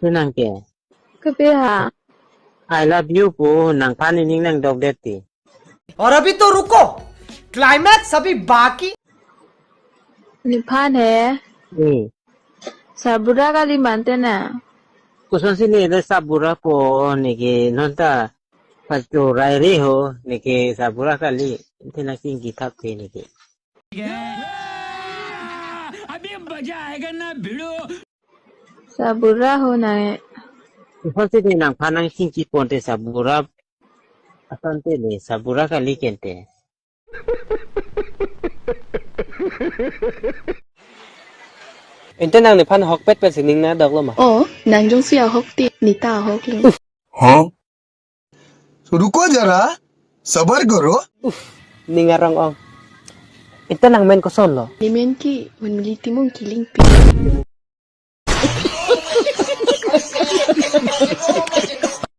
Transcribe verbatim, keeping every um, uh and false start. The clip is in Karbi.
Nang ke? Kape ha? I love you pu nangphan ining nangdokdet ti. और अभी तो रुको, क्लाइमैक्स अभी बाकी। Nephan he? Hmm. Sabura kali mante na. Kosonsi ne le sabura ko neke nonta pachorai re ho neke sabura kali. Ante nangchingki thap te neke. अभी मजा आएगा ना भिड़ो। Sabura ho na. Kosonsi ne nangphan nangchingki ponte sabura. Asonte le sabura kali kente. Ante nang nephan ahokpet pensi ning nangdoklo ma? Oh, nang jongsi ahok te, neta ahok lo. Huh? तो रुको जरा, सबर करो। Ning arong-ong. Ante nang men kosonlo? Nemen ke, Vanmili Timung Kilingpin.